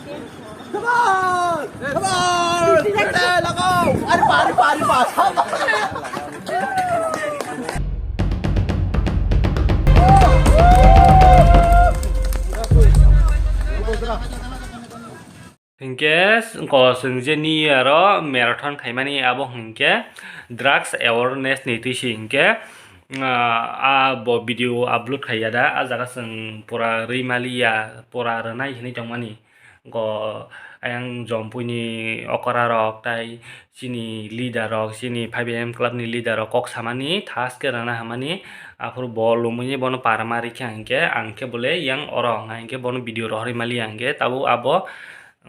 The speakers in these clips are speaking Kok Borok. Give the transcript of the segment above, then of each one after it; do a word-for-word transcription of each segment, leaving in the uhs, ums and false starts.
Come on! Come on! Ready, lago! Ari pa, ari pa, ari pa! Hinkhe ko chwng je ni aro marathon khaimani abo hinkhe drugs awareness ni twi si hinkhe, ah, ah, bo video upload khaiya da, ah jaga chwng pura rwi maliya, pura rwnai hinwi tongmani. Go ayang Jompui ni okra rok tai chini leader rok, chini five A M club ni leader rok kok samani, thaske rana hamani, aphuru bo lumui bono parma rikha hinkhe, ang khe bole yang oro wngkha hinkhe bono video rohorwi maliya hinkhe, tabuk abo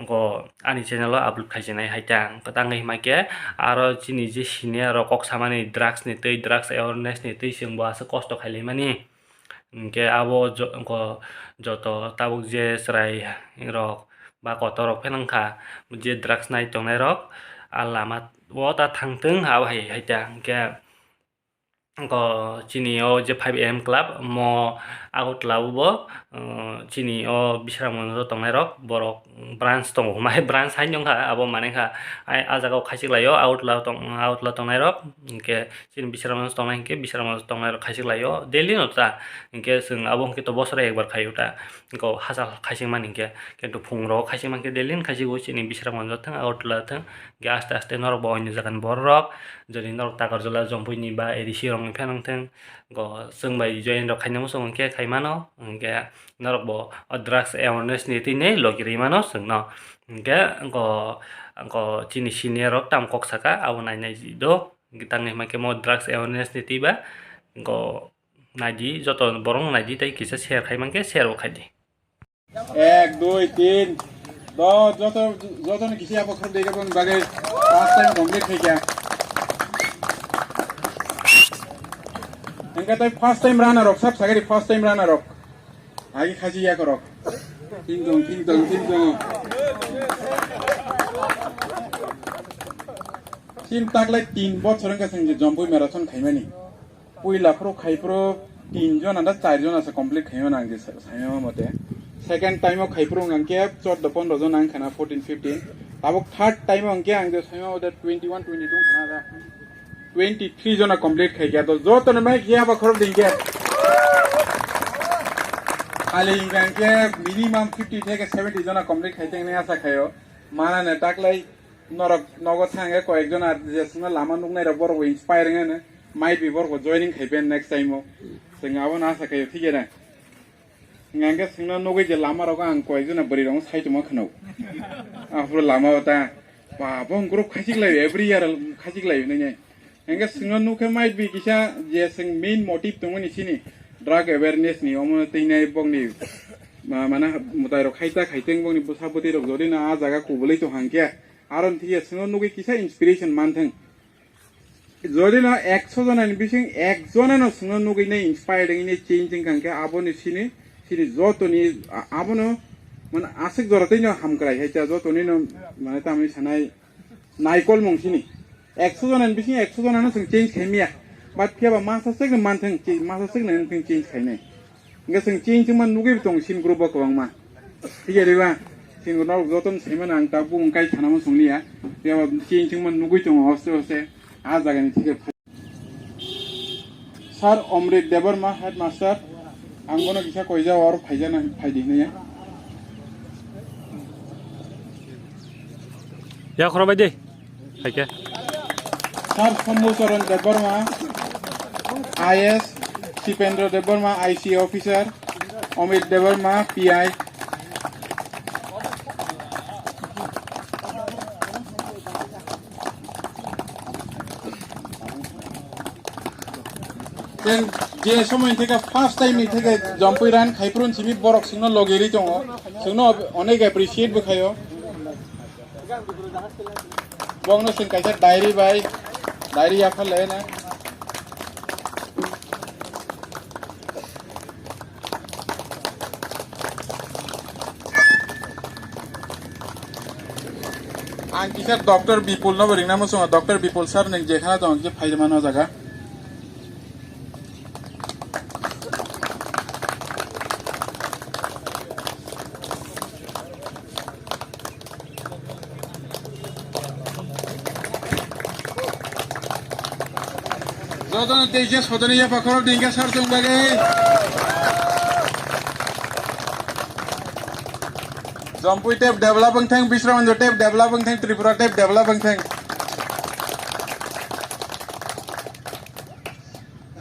go ani channel o upload khaisinai hai ta ang kwtang wngkha hinkhe, aro chini je senior rok kok samani drugs ni twi, drugs awareness ni twi chwng bo aswk kosto khailaimani. Hinkhe abo jo-, ko joto tabuk je chwrai rok ba kotor rok pheno wngkha, je drugs nai tongnai rok, a lama o ta thangthwng abo hai, hai ta. Hinkhe ko chini o je five A M club mo Agartala o bo, uh, chini o Bishramganj o tongnai rok borok branch tongo, mai branch hai wngkha, abo mane kha, ai, ah jaga o khaichik lai o, Agartala tong, Agartala tongnai rok, hinkhe chini Bishramganj tongnai hinkhe Bishramganj tongnai rok khaichik lai o, daily no ta, hinkhe chwng abo hinkhe to bosoro ekbar khai o ta, hinkhe hachal khaichik mani hinkhe, kintu phung rok khaichik mankhe daily no khaichik o, chini Bishramganj o thang, Agartala thang, hinkhe aste aste norok bo oinno jaga ni borok rok, jodi norok Takarjala, Jompui ni ba A D C rok ni phan wng thang, go chwng bai join rok khaina muchung hinkhe khai mano, hinkhe norok bo o drugs awareness ni twi nei logi rwi mano chwngno. Hinkhe go, go chini senior rok tam kok saka abo nai nai do, hinkhe tang ni hima khe mo drugs awareness ni twi ba go nai di, joto borok no nai di tei kisa share khai mankhe share bo khai di. Ek, dui, tin. Do, joto, joto ni kisi abo khorok dega boni bagwi first time complete khai kya. Hinkhe tei first time runner rok sab sagari first time runner rok. Agi khaji ya korok. Ting tong, ting tong, ting tong. Chini taklai tin bochor wngkha chwng je Jompui marathon khaimani. Puila phuru khai phuru tin jona da char jona se complete khaimani ang je sa-, saimano mote. Second time o khai phuru wngkha khe chordo pondro jona wngkha na, fourteen fifteen. Tabuk third time o hwnkhe ang je saimano mote twenty one twenty two wngkha na da. Twenty three jona complete khai khe to joto no mai khe aba khorok ding khe. Ali hwnkha khe minimum fifty theke seventy jona complete khai teng nai asa khaio. Mana ne taklai norok nogo thangkhe koyek jona je songno lama nuknai rok borok bo inspire wngya ne. Might be borok bo joining khai pen next time o. Chwng abo no asa khaio thik ya na. Hingke chwngno nugwi je lama rogo ang koi jona bwrwi rokno sai tongma khwno. Aphuru lama o ta ba bo group khachik lai every year khachik lai hinwi. Hingke chwngno nukhe might be kisa je chwng main motive tongmani chini drug awareness ni omo teinai bokni ma-, mana mwtai rok khaita khaiteng bokni bwsa bwtwi rok jodi no ah jaga kubulwi tong hangkhe aro thikya chwngno nugwi kisa inspiration manthwng. Jodi no ekso jona ni bising ek jona no chwngno nugwi nai inspired wngwi nai change wngkha hwnkhe aboni sini, sini jotoni a-, abono mane aswk jora twi no hamkrai hai cha jotoni no mane tamni sanai naikolmung sini. Ekso jona ni bising ekso jona no chwng change khai maya. But phiya ba masa swk no manthwng, chi-, masa swk no wngthwng change khainai. Hingke chwng chini chwngma nugwi tongo chini group o kwbangma. Thik ya diba? Chini norok jotono saimano ang tabuk wngkai sanamo chwng liya. Phiya ba chini chwngma nugwi tongo hoste hoste. Ah jagani thik ya. Sir Omrit Debbarma, headmaster. Ang bono kisa koija oro phaijana, phaidi hinwi ya. Ya khoro bai de. Hai khe. Sir Sambhu Charan Debbarma, I A S, Sipendra Debbarma, I C officer, Amit Debbarma, P I. Then je somoi theke first time ni theke jompui ran khaiprun simi borok singno logeri tongo, singno onek appreciate bwkhayo. Bongno chwng kaisa diary bai, diary yaphar lai na. Ang kisa Doctor Bipul no bo ringna muchungo, Doctor Bipul sir nwng jekhana tong kisa phaima no jaga. Jotono teisa sodoni yapha khorok dingkha sar chwng bagwi. Jompui tep develop wngthang, Bisramganj tep develop wngthang, Tripura tep develop wngthang.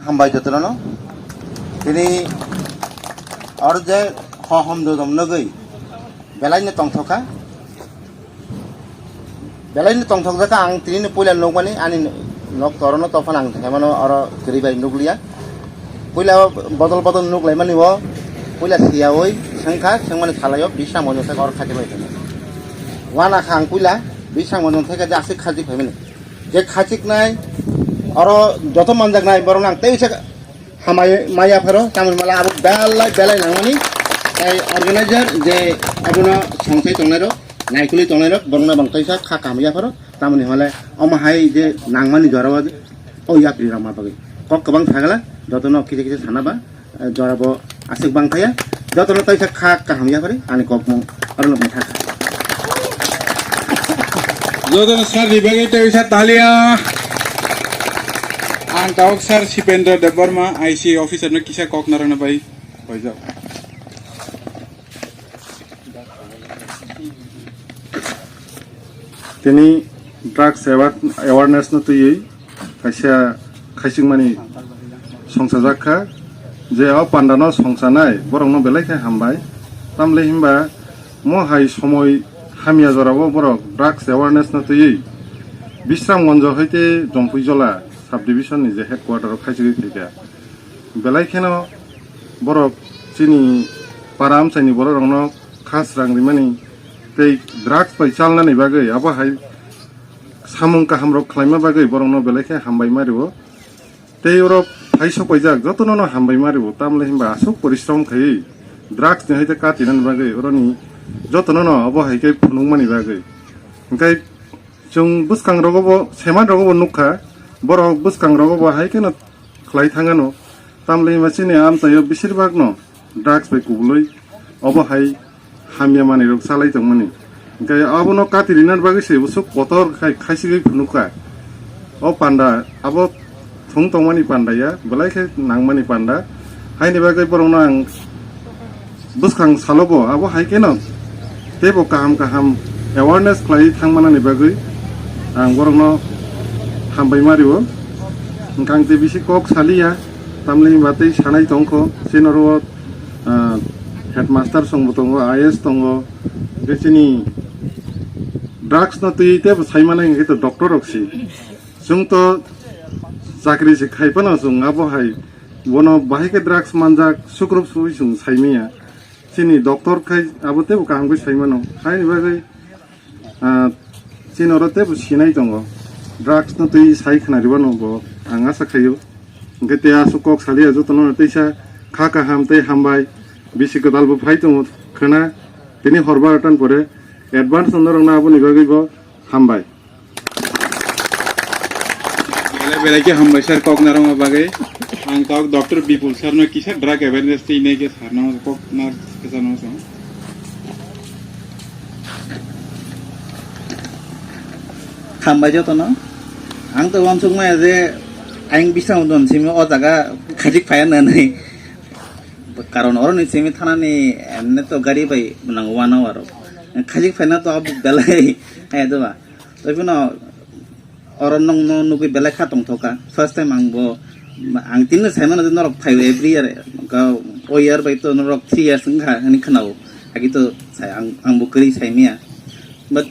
Hambai jotono. Tini oro je ho hom dodom nogwi belaino tongthokha. Belaino tongthokjakha ang tini puila nukmani ani nok torono tophano ang themano oro kwrwi bai nukliya. Puila bodol bodol nuklaimani o puila siyawi sengkha, sengmani salaio Bisramganj se oro khati bai thangkha. Wana kha ang puila Bisramganj theke jasik khaji phaimani. Je khachiknai, oro joto manjaknai, borok nang tei se hamai maya pharo, tamoni mala abo belai belai nangmani. Tai organizer je abono songchai tongnai rok, naikolwi tongnai rok, borokno bang kaisa kha kaham ya pharo, tamoni hole omo hai je nangmani jora o, o yapri rok ma bagwi kok kwbang sagala, jotono kisa kisa sana ba, eh, jora bo aswk bang thaya, jotono taisa kha kaham ya phari ani kokmung aro nokni thaka. Jotono sir ni bagwi taisa talia. Ang tabuk sir Sipendra Debbarma, I C officer no kisa kok narwkna bai hoijak. Tini drugs aware-, awareness no twiwi kaisa khaichikmani songsajak kha, je o panda no songsanai borok no belai khe hambai. Tamle himba mo hai somoi hamya jora o borok drugs awareness no twiwi Bisramganj hoite Jompuijola sub division ni je headquarter o khaichigwi phaikha. Belai kheno borok chini para amchaini borok rokno kha srang rimani tei drugs bai chalnani bagwi abo hai samung kaham rok khlaima bagwi borokno belai khe hambai ma rio. Tei oro phai sok paijak jotono no hambai ma rio, tamle himba aswk porishrom khaiwi drugs ni hai khe katinani bagwi oroni jotono no abo hai khe phunukmani bagwi. Hwnkhe chwng bwskang rogo bo, seman rogo bo nukha, borok bwskang rogo bo hai kheno khlai thangano. Tamle himba chini amchaio besir bak no drugs bai kubulwi obo hai hamya manwi rok salai tongmani. Hwnkhe abono kati rinani bagwi se bwswk kotor khai khaisigwi phunukha. O panda abo thung tongmani panda ya, belai khe nangmani panda. Haini bagwi borokno ang bwskang salobo abo hai kheno teibo kaham kaham awareness khlai thangmanani bagwi ang borokno hambai ma rio. Hwnkhe ang tei bisi kok saliya, tamni hwnba tei sanai tongkho, chini oro, ah, headmaster songbo tongo, I A S tongo, tei chini drugs no twi teibo saimanai hwnkhe to doctor rok si. Chwng to chakri se khai phano chwng abo hai bono bahai khe drugs manjak sukrup sui chwng saimanya. Chini doctor khai abo teibo kaham khe saimano. Haini bagwi, ah, chini oro teibo sinai tongo. Drugs no twi sai khna ribano bo ang asa khaio. Hwnkhe tei aswk kok saliya jotono teisa kha kaham tei hambai bisi kwtal bo phai tongo khna. Tini hor baratan pore advance no norokno aboni bagwi bo hambai. Belai belai khe hambai sir kok narwkna bagwi. Ang tok Doctor Bipul sir no kisa drug awareness twi nai khe sir no kok nar kisa no song. Hambai jotono. Ang to uansuk maya je ayang bising don simi o jaga khajik phaya nanai. Karon oroni simi thanani emne to gari bai nang one hour. Khajik phaina to belai hai do ba. Tei phano oro nokno nugwi belai kha tongthokha. First time ang bo, ang tini saimano je norok phaio every year, o year bai to norok three years wngkha hinwi khwnao. Agi to sai ang, ang bo kwrwi saimaya. But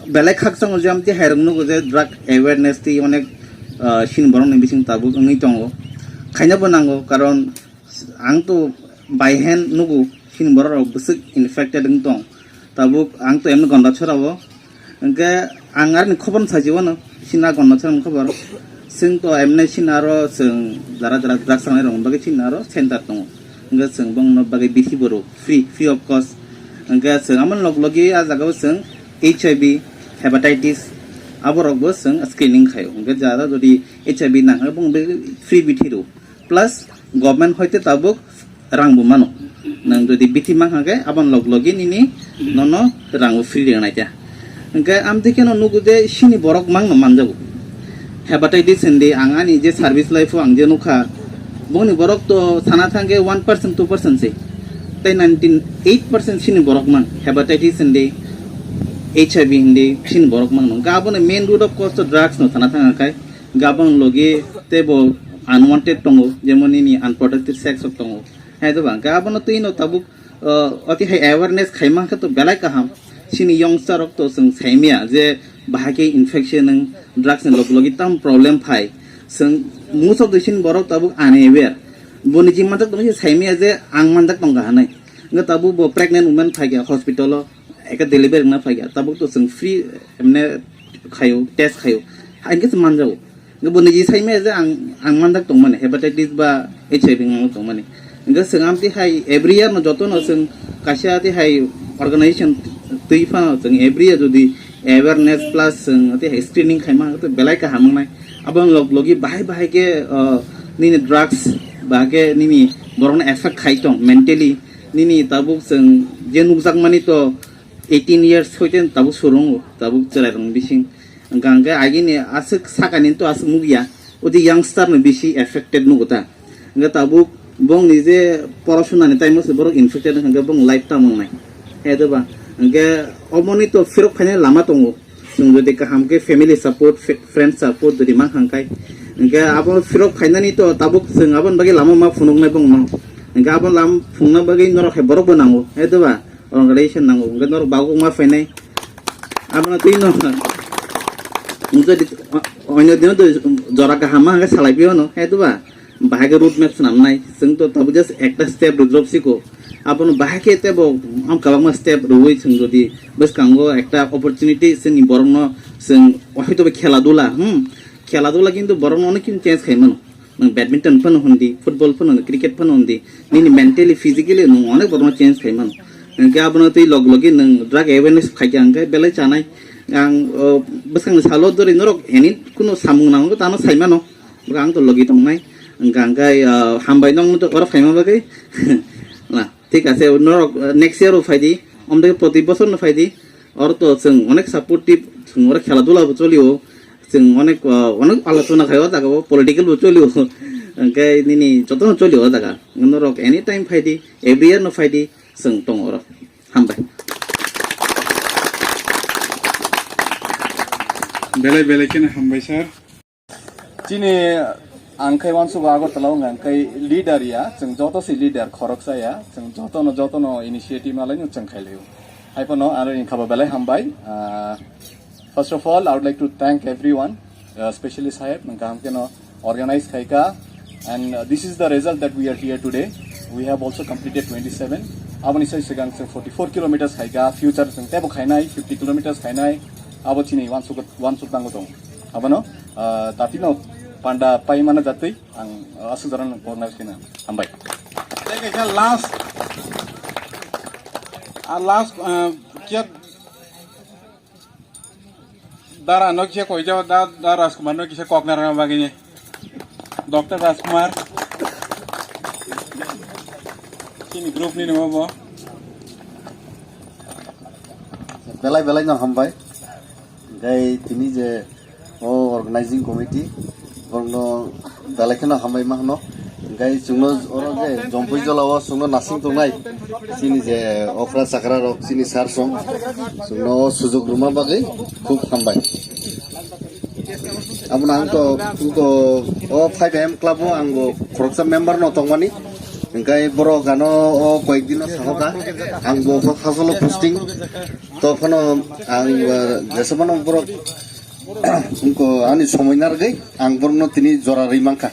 belai khakchangma je amtwi hairok nugo je drug awareness tei onek, ah, sini borokni bising tabuk wngwi tongo. Khaina bo nango, karon ang to by hand nugo, sini borok rok bwswk infected wng tong. Tabuk ang to emno Gonda chora o. Hwnkhe ang aroni khobor sajio no, sini a Gonda chora ni khobor. Chwng to emne sini aro chwng jara jara drug changnai rokni bagwi sini aro center tongo. Hwnkhe chwng bongno bagwi bithi bo rw free, free of cost. Hwnkhe chwng amo log logi a jaga o chwng H I V, hepatitis, abo rok bo chwng screening khaio. Hwnkhe jara jodi H I V nang khe bongni bagwi free bithi rw. Plus government hoite tabuk rang bo mano. Nwng jodi bithi mankha khe aboni log logi nini nono rang bo free rwnai ta. Hwnkhe amtwi kheno nugo je sini borok mangno manjago. Hepatitis hindi ang ani je service life o ang je nukha, boni borok to sana thangkhe one percent, two percent se, tei ninety eight percent sini borok mang hepatitis hindi, H I V hindi sini borok mang no. Gabon main root of cause to drugs no sana thangkha, gabon logi tebo unwanted tongo, jemon nini unprotected sex ok tongo. Hai to ba, gabon twi no tabuk, uh, oti hai awareness khaima khe to belai kaham. Sini youngster rok to chwng saimaya je bahai khe infection wng, drugs ni log logi tam problem phai. Chwng most of the sini borok tabuk unaware. Bo niji manjak tong saimaya je ang manjak tong ka hanai. Nga tabuk bo pregnant woman phai kha hospital o, eka delivery na phai kha. Tabuk to chwng free emne khayo, test khayo. Hain khe manjago. Bo niji saimaya je ang, ang manjak tongmani, hepatitis ba H I V wng tongmani. Hingke chwng amtwi hai every year no joto no chwng kaisa twi hai organization twi phano chwng every year jodi awareness plus chwng twi hai screening khaima hwnkhe belai kaham wngnai. Aboni log logi bahai bahai khe, uh, nini drugs bahai khe nini borokno effect khai tong mentally. Nini tabuk chwng je nukjakmani to eighteen years hoite tabuk surungo, tabuk chwrairokni bising. Hwnkha hwnkhe agini aswk sakani to aswk nukya, odi youngster no bisi affected nugo ta. Hwnkhe tabuk bongni je porosuna ni time se borok infected wngkha hwnkhe bong life tamo wngnai. He doba? Hwnkhe omoni to phirok phainai lama tongo. Chwng jodi kaham khe family support, fe-, friend support jodi mankha hwnkhe, hwnkhe abo phirok phainani to tabuk chwng aboni bagwi lama ma phunuknai bongno. Hwnkhe abo lama phunukna bagwi norok hai borok bo nango. He doba? Organization nango, hwnkhe norok bagwi ma phainai. Abono twi no. Hwnkhe di-, o-, onyo dino to jora kaham ma hwnkhe salai pio no, he doba? Bahai khe road map swnamnai. Chwng to tabuk just ekta step rwjrop siko. Abono bahai khe tebo am kwbangma step rwui chwng jodi bwskango ekta opportunity chwngni borokno chwng hoito ba khela dula, hmm, khela dula kintu borokno onek khin change khai mano. Nwng badminton phano hwn di, football phano hwn di, cricket phano hwn di, nini mentally, physically nwng onek borokno change khai mano. Hwnkhe abono twi log logi nwng drug awareness khai kha hwnkhe belai chanai. Ang, o, bwskangni salo dori norok any kuno samung nango tamo sai mano. Ang to logi tongnai. Hwnkha hwnkhe, o, hambai nokno to oro phaima bagwi. Na, thik ase, norok, o, next year o phai di. Omdake proti bosor no phai di. Oro to chwng onek supportive, chwng oro khela dula bo cholio. Chwng onek, uh, onek alochona khai o jaga o, political bo cholio. Hwnkhe nini jotono cholio o jaga. Norok anytime phai di, every year no phai di, chwng tongo oro. Hambai. Belai belai kheno hambai sir. Chini ang khai uansugo Agartala o hwnkha hwnkhe leader ya, chwng joto se leader khoroksa ya, chwng jotono, jotono initiative nalaino chwng khailio. Haiphano aro wngkha bo belai hambai. Ah, first of all, I would like to thank everyone, uh, especially Saheb, nwng kaham kheno organize khaika. And, uh, this is the result that we are here today. We have also completed twenty-seven. Aboni sai sigang chwng forty-four kilometers khaika, future chwng tebo khainai, fifty kilometers khainai. Abo chini uansuk, uansuk tango tong. Abono, uh, tatino panda paimana jatwi ang, uh, aswk jorano organize kheno hambai. Tei kaisa last, ah, last, ah, kya dara no kisa koi jao, da, da Rajkumar no kisa kok narang bagini. Doctor Rajkumar. Chini group ni namo bo. Belai belai no hambai. Gai tini je o organizing committee, borokno belai kheno hambai ma hwno. Hingkhe chwngno oro je Jompui Jola o chwngno nasing tongnai, chini je okra chakra rok, chini sir song, chwngno o sujok rwma bagwi khub hambai. Abono ang to, ang to o five A M club o ang bo khoroksa member no tongmani. Hingkhe borok ano o koyek din o sahoka, ang bo Hajalo posting. To phano ang, eh, jesa phano borok, wngkha ani somoi narwgwi ang borokno tini jora rwi mankha.